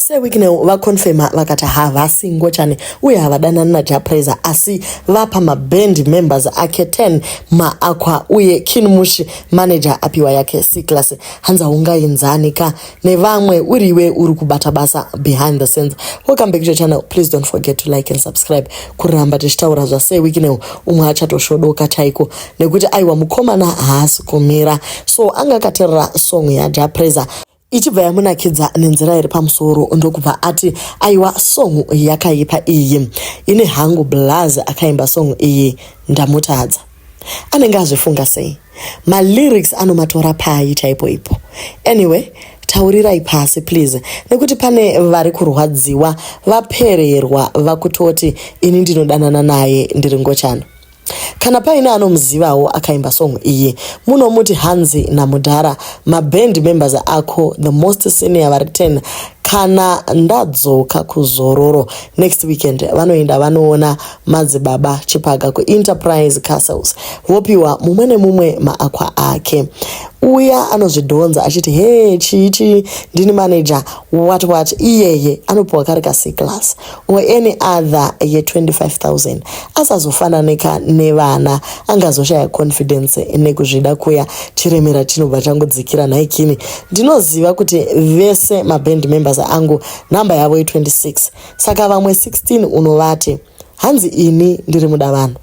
Sir Wicknell vaconfirma vakati havasi ngochani uye havadanani naJah Prayzah asi vapa maband members ake 10 maAqua uye Kin Mushi manager apiwa yake C-Class. Hanzi haungainzani ka nevamwe uriwe uri kubata basa behind the scenes. Welcome back to your channel. Please don't forget to like and subscribe. Kuramba tichitaura zvaSir Wicknell umwe achatoshodoka chaiko nekuti aiwa mukomana haasi kumira. So anga akaterera song yaJah Prayzah ichibva yamunakidza nenzira iri pamusoro, ndokubva ati aiwa, song yakaipa iyi, ine hangu blaz akaimba song iyi ndamutadza. Anenge azvifunga sei? Malyrics anomatora pai chaipo ipo? Anyway, taurirai pasi please, nekuti pane vari kurwadziwa, vapererwa, vakutoti ini ndinodanana naye ndiri ngochano. Kana paine anomuzivawo akaimba song iyi, munomuti hanzi namudhara, maband members ako the most senior vari 10, kana ndadzoka kuzororo next weekend, vanoenda vanoona madzibaba Chipaga kuEnterprise Castles, vopiwa mumwe nemumwe maAqua ake. Uya anozvidhonza achiti he chii chii, ndini manager, what what, iyeye anopiwa kari ka C class or any other ye25 000, asazofananika nevana, angazoshaya confidence nekuzvida kuya, chiremera chinobva changodzikira. Nhaikini, ndinoziva kuti vese maband members angu nhamba yavo i26, saka vamwe 16 unovati hanzi ini ndiri muda vanhu,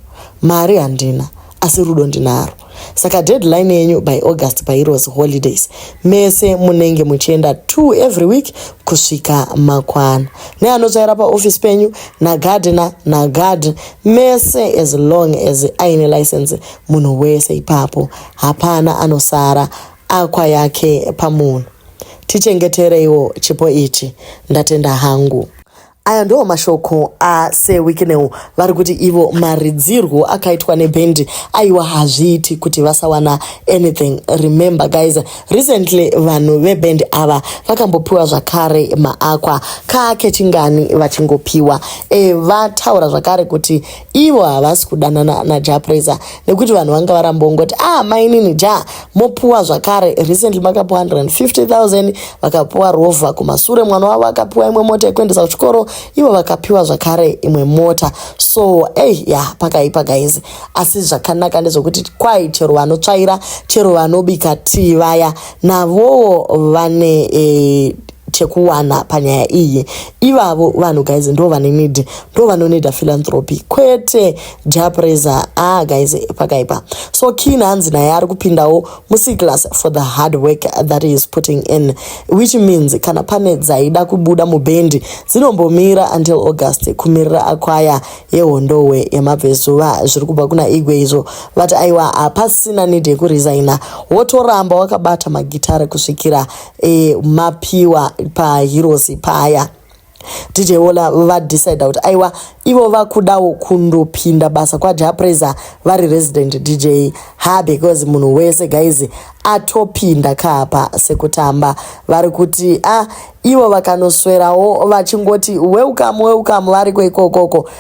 mari handina asi rudo ndinaro. Saka deadline yenyu by August paHeroes Holidays, mese munenge muchienda two every week kusvika makwana, neanotsvaira paofisi penyu, nagardener, naguard, mese, as long as aine license, munhu wese ipapo hapana anosara Aqua yake pamunhu. Tichengetereiwo chipo ichi, ndatenda hangu. Aya ndo mashoko aSir Wicknell. Vari kuti ivo maridzirwo akaitwa nebhendi, aiwa, hazviiti kuti vasawana anything. Remember guys, recently vanhu vebhendi ava vakambopiwa zvakare maAqua kaakechingani vachingopiwa. Vataura zvakare kuti ivo havasi kudanana naJah Prayzah, nekuti vanhu vanga varambongoti, "Ah, mainini Ja mopuwa zvakare." Recently makapuwa 150 000, vakapuwa rovha kumasure, mwana wavo akapiwa imwe mota yekuendesa kuchikoro, ivo vakapiwa zvakare imwe mota. So ei ya, pakaipa guys, asi zvakanaka ndezvekuti kwai chero vanotsvaira, chero vanobika tii vaya, navowo vane chekuwana panyaya iyi. Ivavo vanhu guys ndo vane need, ndo vanonida philanthropy, kwete Jah Prayzah. Ah guys, pakaipa. So Kin hanzi naye ari kupindawo muC-Class for the hard work that he is putting in, which means kana pane dzaida kubuda mubhendi, dzinombomira until August kumirira akwaya yehondowe yemabvezuva. Zviri kubva kuna Igwe izvo. Vati aiwa, hapasina need yekuresigna, wotoramba wakabata magitare kusvikira mapiwa paHeroes paya. DJ Ola vadecida kuti aiwa, ivo vakudawo kundopinda basa kwaJah Prayzah vari resident DJ ha, because munhu wese guys atopinda kapa sekutamba. Vari kuti a ah, ivo vakanoswerawo vachingoti welcome, welcome variko ikokoko,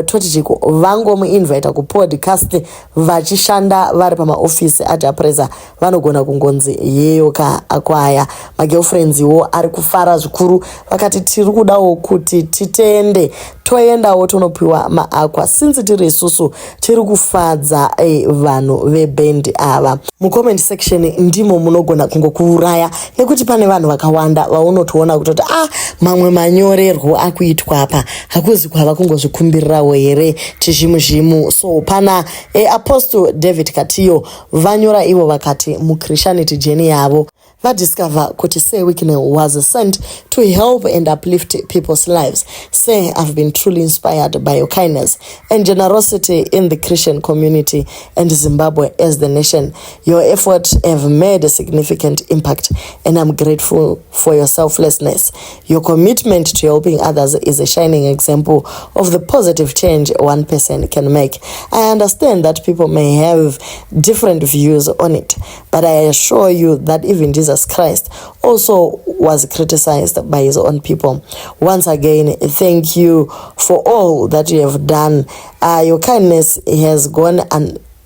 toti chiko vangomuinvita kupodcast vachishanda vari pamaofisi aJah Prayzah, vanogona kungonzi yeyo ka akwaya. Magirlfriends wo ari kufara zvikuru, vakati tiri kudawo kuti titende toendawo tonopiwa maAqua, since tiri isusu tiri kufadza vanhu vebhendi ava. Mucomment section ndimo munogona kungokuuraya, nekuti pane vanhu vakawanda vaunotoona kutoti ah, mamwe manyorerwo akuitwa apa hakuzi kwava kungozvikumbirirawo here chizhimu zhimu. So pana Apostle David Katiyo vanyora ivo vakati muChristianity journey yavo vadiscover kuti Sir Wicknell was sent to help and uplift people's lives. "Sir, I've been truly inspired by your kindness and generosity in the Christian community and Zimbabwe as the nation. Your efforts have made a significant impact and I'm grateful for your selflessness. Your commitment to helping others is a shining example of the positive change one person can make. I understand that people may have different views on it, but I assure you that even Jesus Christ also was criticized by his own people. Once again, thank you for all that you have done. Your kindness has gone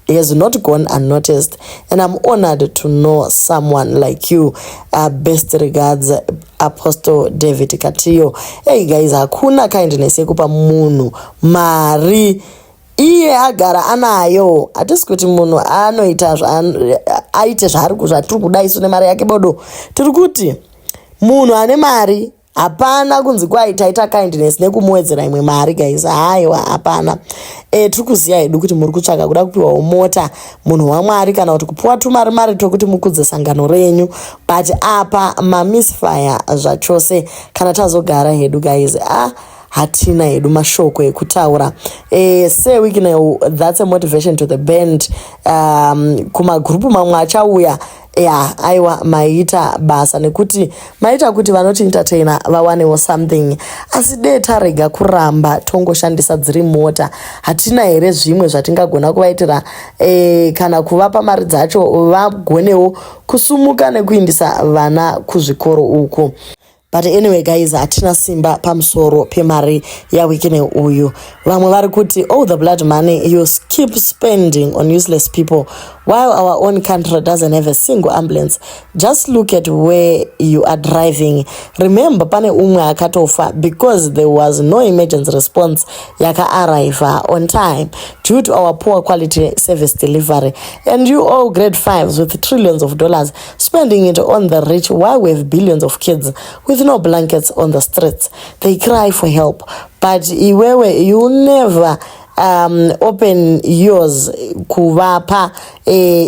Has not gone unnoticed and I'm honored to know someone like you. Best regards, Apostle David Katiyo. Hey guys, hakuna kindness yekupa munhu mari iye agara anayo. Hatisi kuti munhu anoita aite zvaari zvatiri kuda isu nemari yake bodo. Tiri kuti munhu ane mari, hapana kunzi kwai taita kindness nekumuwedzera imwe mari, guys. Haiwa, hapana. Tiri kuziva hedu kuti muri kutsvaka kuda kupiwawo mota, munhu waMwari, kana kuti kupiwa tumari mari tokuti mukudze sangano renyu, but apa mamisfire zvachose. Kana tazogara hedu, guys, ah, hatina hedu mashoko ekutaura. SeWicknell, that's a motivation to the band, kumagurupu mamwe achauya. Ya, aiwa, maita basa nekuti maita kuti vanoti entertainer vawanewo something. Asi dee tarega kuramba tongoshandisa dziri mota, hatina here zvimwe zvatingagona kuvaitira kana kuvapa mari dzacho vagonewo kusumuka nekuindisa vana kuzvikoro uku? But anyway guys, hatina simba pamusoro pemari yaWicknell uyu. Vamwe vari kuti, "All the blood money you keep spending on useless people while our own country doesn't have a single ambulance. Just look at where you are driving. Remember, pane umwe akatofa because there was no emergency response yakaarriva on time due to our poor quality service delivery. And you all grade fives with trillions of dollars, spending it on the rich while we have billions of kids with no blankets on the streets. They cry for help, but iwewe, you never open yours kuvapa,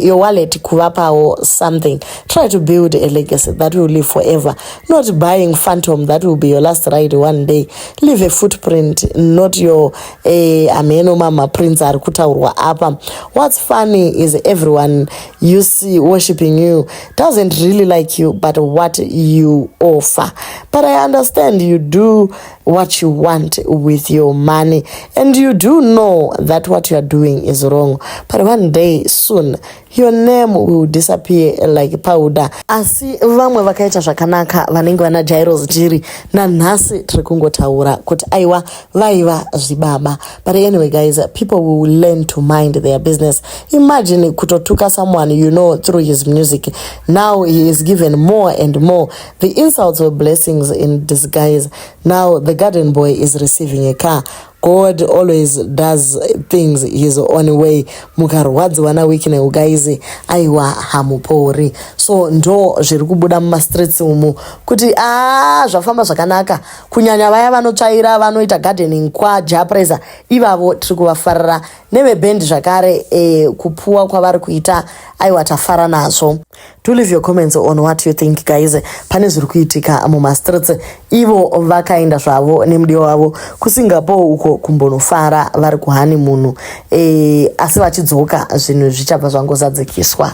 your wallet kuvapawo something. Try to build a legacy that will live forever, not buying Phantom that will be your last ride one day. Leave a footprint, not your ameno mama prince ari kutaurwa apa. What's funny is everyone you see worshiping you doesn't really like you but what you offer. But I understand you do what you want with your money and you do know that what you are doing is wrong, but one day soon your name will disappear like powder." Asi vamwe vakaita zvakanaka vanenge vana Jairos Jiri, nanhasi tiri kungotaura kuti aiwa, vaiva zvibaba. But anyway guys, people will learn to mind their business. Imagine kutotuka someone you know through his music. Now he is given more and more. The insults were blessings in disguise. Now the garden boy is receiving a car. God always does things his own way. Mukarwadziwa naWicknell, guys, aiwa, hamupori. So ndo zviri kubuda mumastreets umu kuti a zvafamba zvakanaka, kunyanya vaya vanotsvaira, vanoita gardening kwaJah Prayzah. Ivavo tiri kuvafarira, nevebhendi zvakare, kupuwa kwavari kuita, aiwa, tafara nazvo. Do leave your comments on what you think, guys, pane zviri kuitika mumastreets. Ivo vakaenda zvavo nemudiwa wavo kuSingapore uko kumbonofara vari kuhoneymoon, asi vachidzoka zvinhu zvichabva zvangozadzikiswa.